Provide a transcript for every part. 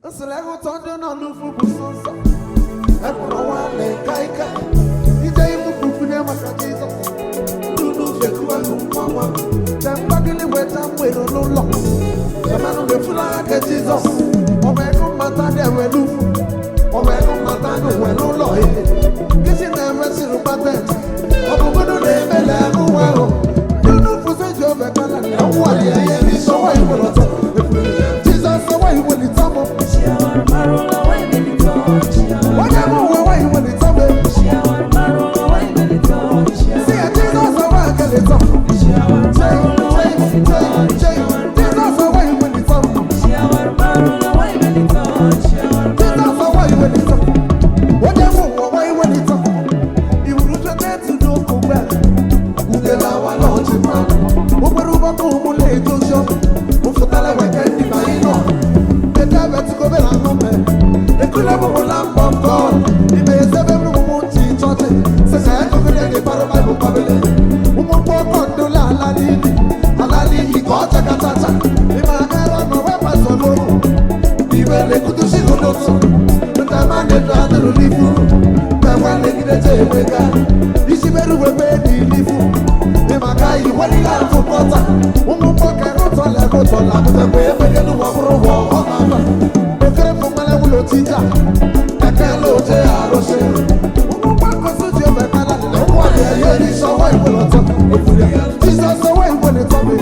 Nsịlẹ̀ ẹ̀hún tọ́jú náà ló fún bùsùnsọ. Ẹ̀kúnrọ̀ wà lẹ̀ káíká. Ìjẹ́ imú kúkú ní ẹ̀mọ̀ká Jizọs. Dúdú fẹ̀kú ẹ̀kú nwa. Tẹ̀m̀pákìlì wẹ̀ta mwèrò ló lọ. Ẹ̀mánu lè fún láàkẹ́ Jizọs. Ọmọ ẹ̀kú mata dẹ̀ wẹ̀ lú fún. Ọmọ ẹ̀kú mata dùn wẹ̀ ló lọ yìí. Kìsì náà ẹ̀fẹ̀ sírù pátẹ̀. Ọ̀bùnkúndùn lè mẹ́lẹ̀ ẹ̀kú wẹ̀ o. Dúdú fún sẹ́jọ́ ọbẹ̀ kálá. Ẹ̀wọ̀n àlẹ́ ẹ̀yẹ ní sọ́wọ́ ìwọ̀lọ́tọ̀. Jesus sọ́wọ́ ìwọ̀lítọ́ mọ́. Onye mụ nwe nwa ìwọ̀lítọ́ mọ́. See, Jesus sọ́wọ́ àkẹlẹ̀tọ̀. Jay, Jay, Jay, Jay. Jesus sọ́wọ́ ìwọ̀lítọ́ mọ́. Jesus sọ́wọ́ ìwọ̀lítọ́. Onye mụ nwe nwa ìwọ̀lítọ́. Ìwúrú tó dé tù n'okwu gbẹ. Ugele awa lọ́ọ̀chị mmanụ. Okpere ụgbọkọ ụmụ na-edozi ọnụ. Ụfụtala weke ndị ma ị nọ. Tete ebe tikobere anụ me. Ekule mụ la mbọ nkọ. Ime ezebe m ụmụ ntị chọọchị. Sịsa ya kụgide gị kparụ Baịbụl kpabele. Ụmụ mkpọkọ ndụla ala n'iyi. Ala n'iyi ka ọ chakachacha. Ime aka nọ wee pasọ n'okwu. Ibe lekutusi n'ụtụtụ. Ntama na-edu adịrụ n'ifu. Mekwa legide che emeka. Isi beru webe n'ilifu. Ịmaka iwelila afụ pọta. Ụmụ mkpọka rụtọla rụtọla. Mgbe emeke n'ụwa bụrụ ụwa ọ na-aba. Okere fún mẹlẹ wúlò tíjà. Kẹ̀kẹ́ ló jẹ́ àròṣe. Ụmụ mkpọkọ sójú ọbẹ̀ kálá nílẹ̀. Wọ́n wà ní ẹ̀yẹ ní sọ́wọ́ ìwé lọ́tọ̀. Jesus sọ́wọ́ ìwé lè tọ́ mi.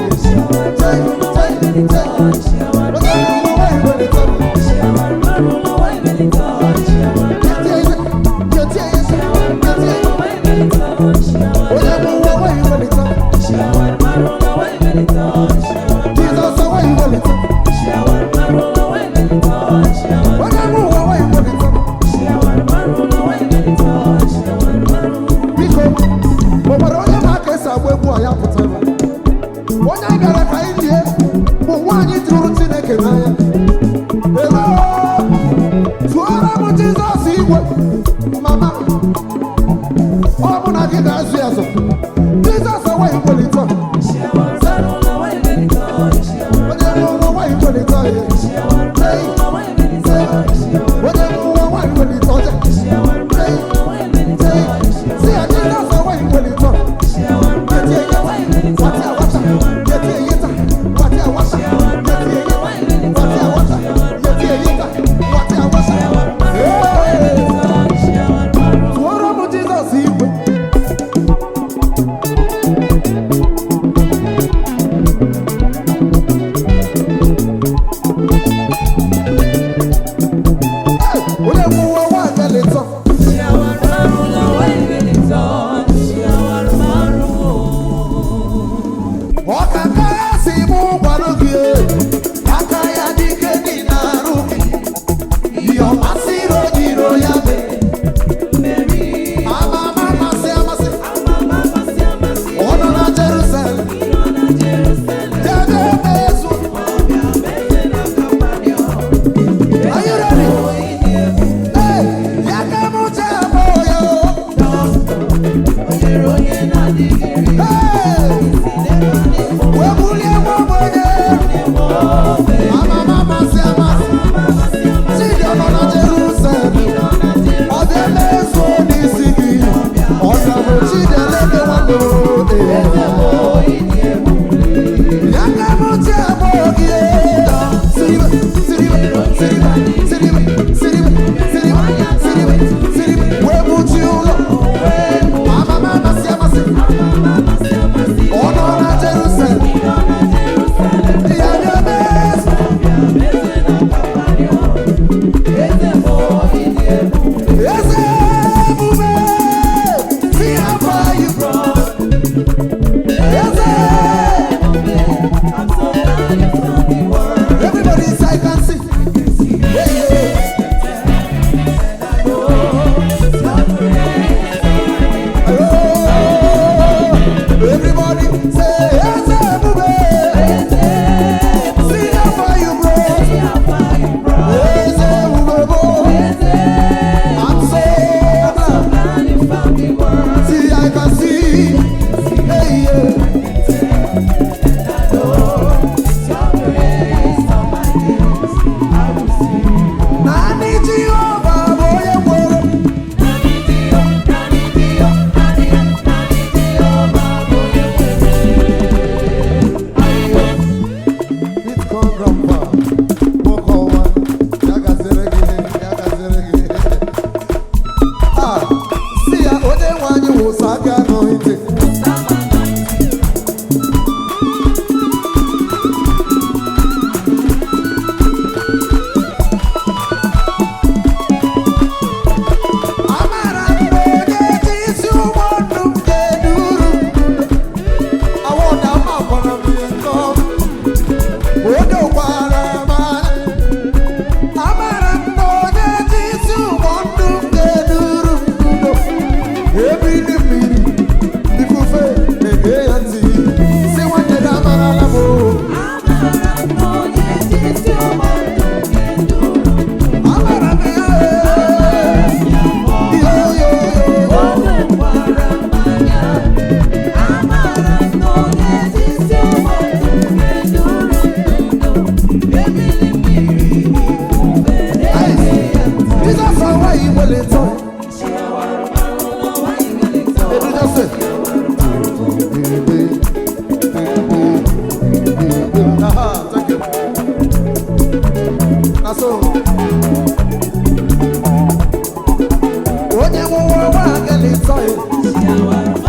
Jẹ́ jẹ́ jẹ́. Onye mú wọ́n ìwé lè tọ́ mi. Onye mú wọ́n ìwé lè tọ́ mi. Jesus sọ́wọ́ ìwé lè tọ́ mi. Onye mú wọ́n ìwé lè tọ́ mi. Biko, o nwere onye ma ka esi agba egwu a ya pụtara? Onye anyị bịara ka anyị lie bụ nwaanyị tụrụ Chineke n'anya. Elo, tụọrọ m Jizọs igwe, mama, ọ bụ na gị ga-azụ ya azụ. Jizọs enweghị mkpolitọ. Onye nwe ụwa nwaanyị mkpolitọ ya. Hey, hey, onye nwe ụwa nwaanyị mkpolitọ ya. Hey, hey, si ya Jizọs enweghị mkpolitọ. Tụọrọ m Jizọs igwe. Hey, onye nwe ụwa nwa agalịtọ. Ọkaka ya si mụ gwarụ gị, aka ya dike dị n'arụ gị. Ihe ọ masịrị ojiro ya mee. Ama ama amasị amasị. Ọ nọ na Jerusalem. Jebe ezu. Are you ready? Hey, ya ka mụ jee bụ ya o. Hey, wee bulie nwa ogbenye. Ama ama amasị amasị. Chidi ọ nọ na Jerusalem. Ọ bịa mezuo n'isi gị. Ọ bịa Chidi eleke nwanne m. Ya ka mụ jee bụ gị. Siribe, siribe, siribe, siribe, siribe, siribe, siribe, siribe. Wee buchi ụlọ. Ama ama amasị amasị. Ọ nọ na Jerusalem. Ya bịa mezuo. Eze ebube, see how far you brought. Eze, everybody say I can see. Yeah, yeah. Na so. Onye nwụwa nwa agala ịtọ ya.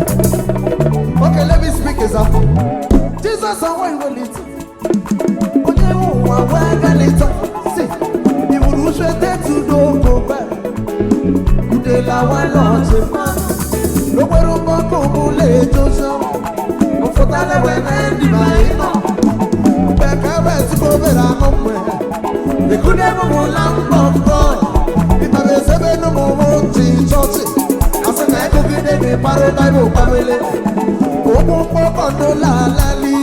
Okay, let me speak example. Jesus ọnwa iwelite. Onye nwụwa nwa agala ịtọ. Si, iwuru uche tetu n'ogo gbe. Udela wa lọọchị mma. N'okpere mgbakọ mụ na-ejozo. Ụfọdụ na ndị ma ị nọ. Bekere ezigbo obere anụ mgbe. Ikude mụ la mbọ mbọ. Ịbara ezebe nụ mụ ntị chọọchị. Asị na ekugide dị kpara Baịbụl kpawele. Ụmụ mkpọkọ n'ụlọ alali.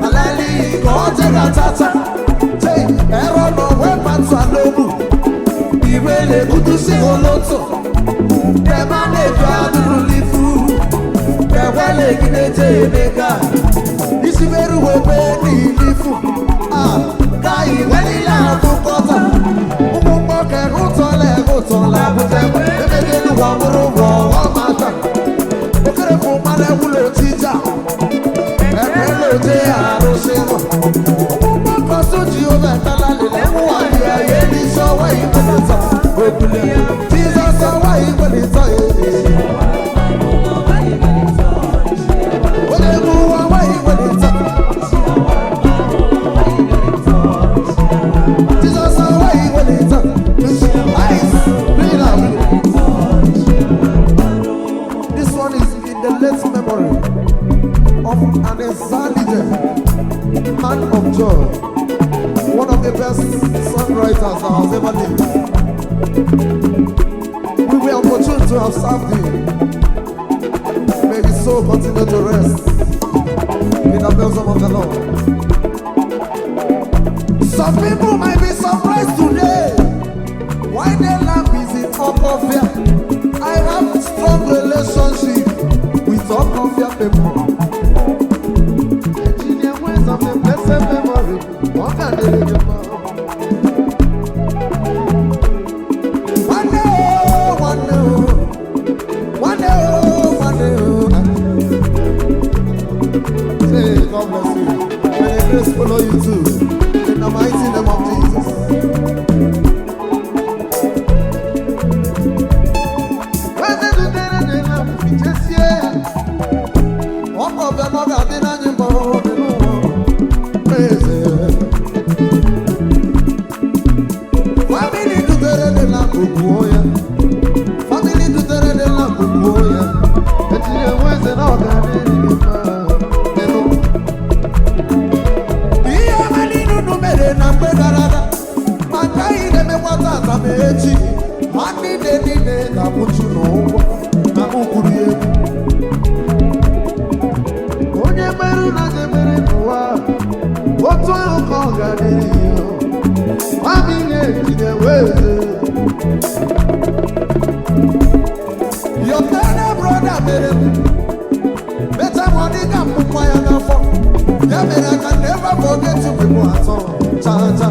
Alali ka ọ jega tata. Chei, ẹ̀rọ nọ wee pàtó alógù. Ìwé lè kutu sí olótò. Kẹ̀má lè jọ adúrú lífú. Kẹ̀wé lè gídé jẹ́ èmẹ́gà. Isiberu webe n'ilifu. Ah, ka ìwé nílẹ̀ àkókọ́tà. Ụmụ mkpọkẹ hụtọla ehụtọla abụta emegelu wọ bụrụ wọ ọ mata. Okere fún mmanụ ewulo tija. Ẹ̀kẹ́ ló dé àrùsí nù. Ụmụ mkpọkọ soji ove tala lele mú àbí ayé ní sọ́wọ́ ìgbẹ́lẹ́tọ̀. Òkùlẹ̀ Jizọs ọwọ́ ìgbẹ́lẹ́tọ̀ èyí. Onye mú ọwọ́ ìgbẹ́lẹ́tọ̀. Jesus ọwọ́ ìgbẹ́lẹ́tọ̀. Ice, bring it up. This one is in the late memory of an exalted man of joy, one of the best songwriters that has ever lived. We were opportune to have served him. May his soul continue to rest in the bosom of the Lord. Some people might be surprised today why the lamp is in Okofia. I have strong relationship with Okofia people. Engineer ways of the blessed memory. One can One day, oh, one day, oh. One day, oh, one day, oh. Say, God bless you. May the grace follow you too. In the mighty name of Jesus. Ọkọ̀ ọ̀bẹ náà ga-adị n'anyị mbọ dị n'ụwa. Praise. Family dutere dị na gbogbo ya. Family dutere dị na gbogbo ya. Etinye nwa eze na ọ ga-adị mma dị Ihe ọma niile unu mere na mgbe gara aga, ma nke anyị na-emekwa tata ma echi, ha niile niile ga-akwụchu n'ụgwọ na mụ kwuru ya ekwu. Onye merụ na onye mere n'ụwa, otu ahụ ka ọ ga-adịrị ya. Family ejide wee eze. Your elder brother mere m, better money ka mkpụkwa ya n'afọ. Ya mere I can never forget you people at all. Cha cha.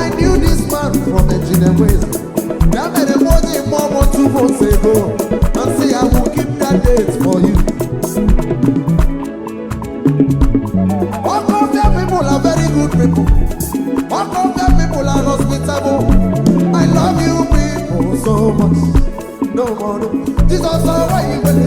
I knew this man from Engineer Ways. Ya mere m onye mụọ m 2 months ago and say I will keep that date for you. Okofia people are very good people. Okofia people are hospitable. I love you people so much. No more. No. Jesus, why you will